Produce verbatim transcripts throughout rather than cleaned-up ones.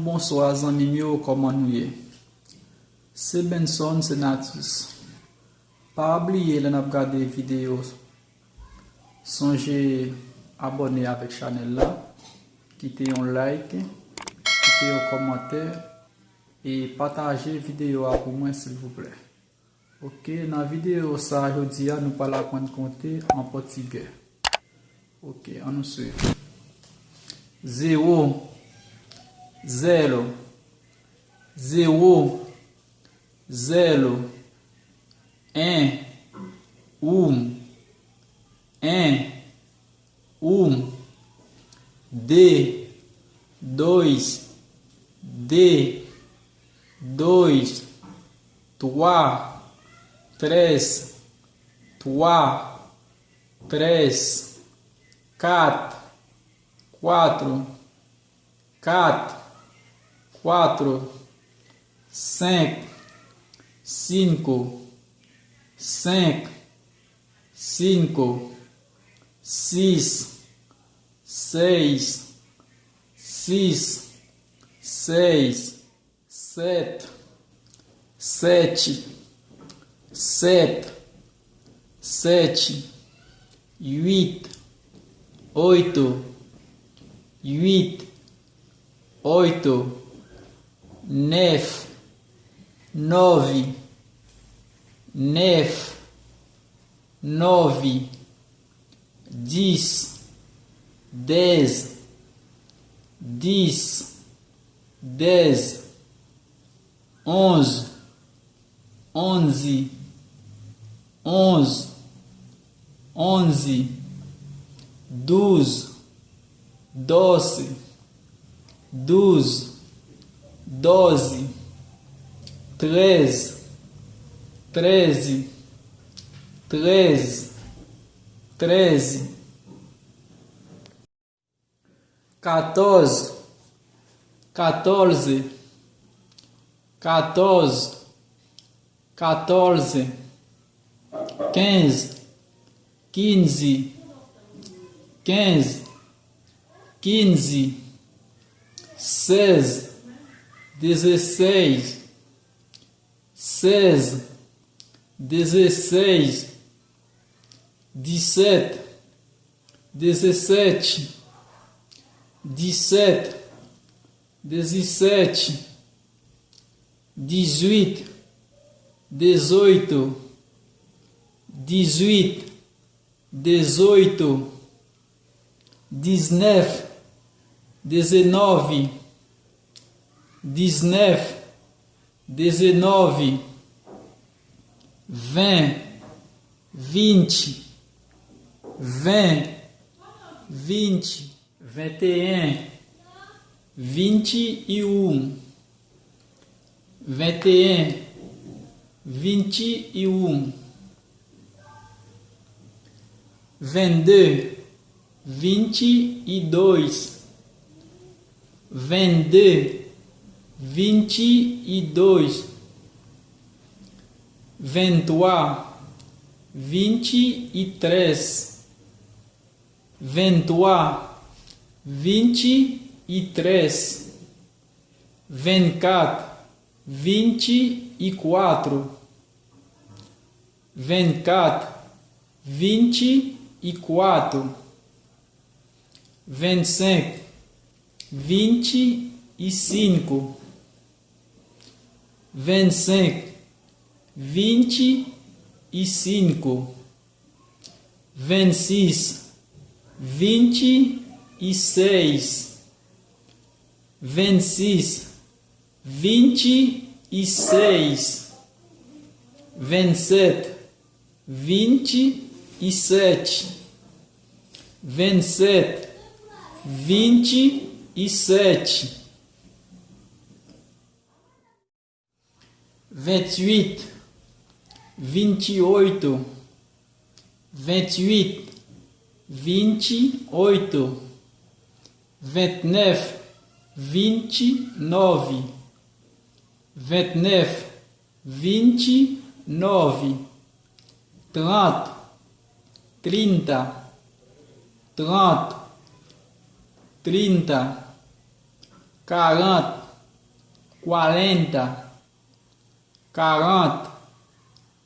Bonswa zanmi m yo, kòman nou ye? Se Benson Senatus. Pa bliye lè n ap gade videyo, sonje abòne avèk chanèl la, kite yon like, kite yon kòmantè e pataje videyo a pou mwen silvouplè. Ok, nan videyo sa a jodi a nou pral aprann konte an pòtigè. Ok, ann nou swiv. Zewo, zero, zewo, zero, en, um, en, um, de, dois, de, dois, twa, tres, twa, tres, kat, quatro, kat, quatro, senk, cinco, senk, cinco, sis, seis, sis, seis, set, sete, set, sete, oito, oito, oito, oito, nef, nove, nef, nove, dis, dez, dis, dez, onze, onze, onze, onze, doze, doze, doze, doze, treze, treze, treze, treze, quatorze, quatorze, quatorze, quatorze, quinze, quinze, quinze, quinze, seize, dezesseis, seize, dezesseis, dix-sept, dezesete, dix-sept, dezesete, dix-huit, dezoito, dix-huit, dezoito, dix-neuf, dezenove, dix-neuf, dezenove, vingt, vinte, vingt, vinte, vingt et un, vinte e um, vingt et un, vinte e um, vingt-deux, vinte e dois, vingt-deux, vinte e dois, vingt-trois, vinte e três, vingt-trois, vinte e três, vingt-quatre, vinte e quatro, vingt-quatre, vinte e quatro, vingt-cinq, vinte e cinco, vingt-cinq, vinte e cinco, vingt-six, vinte e seis, vingt-six, vinte e seis, vingt-sept, vinte e sete, vingt-sept, vinte e sete, vingt-huit, vinte e oito, vingt-huit, vinte e oito, vingt-neuf, vinte e nove, vingt-neuf, vinte e nove, trente, trinta, trente, trinta, quarante, Quarenta, quarante,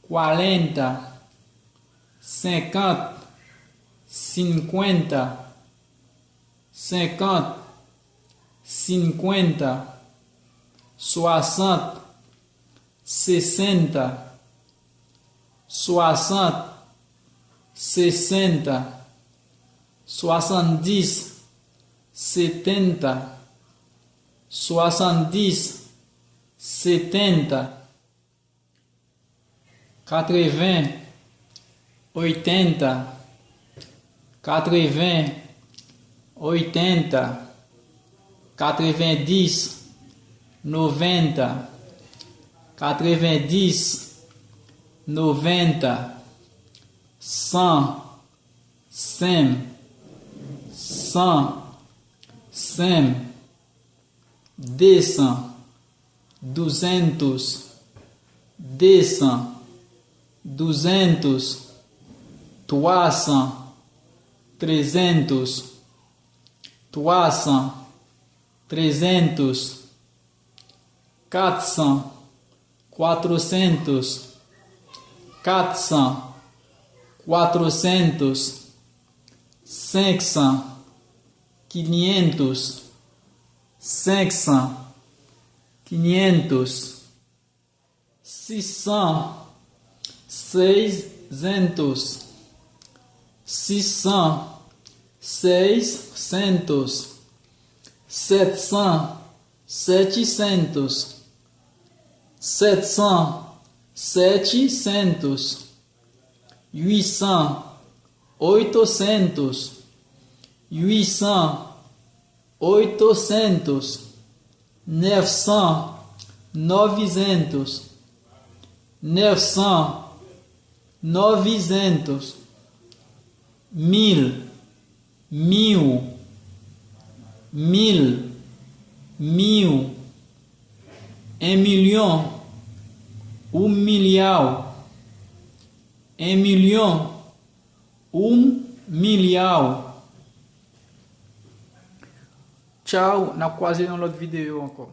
quarenta. Cinquenta, cinquenta, cinquenta, cinquenta. Soixante, sessenta, soixante, sessenta. Soixante-dix, setenta, soixante-dix, setenta. Quatre-vingts, oitenta, quatre-vingts, oitenta, quatre-vingt-dix, noventa, quatre-vingt-dix, noventa, cent, cent, cent, cent. Deux cents, duzentos, deux cents, duzentos. Trois cents, trezentos, trois cents, trezentos. Quatre cents, quatrocentos, quatre cents, quatrocentos. Cinq cents, quinientos, cinq cents, quinientos. Six cents, seiscentos, six cents, seiscentos. Sept cents, setecentos, sept cents, setecentos. Huit cents, oitocentos, huit cents, oitocentos. Neuf cents, novecentos, neuf cents, novecentos. Mille, mil, mil, mil. Un million, um milhão. Un million, um milhão. Tchao, n ap kwaze nan lòt videyo ankò.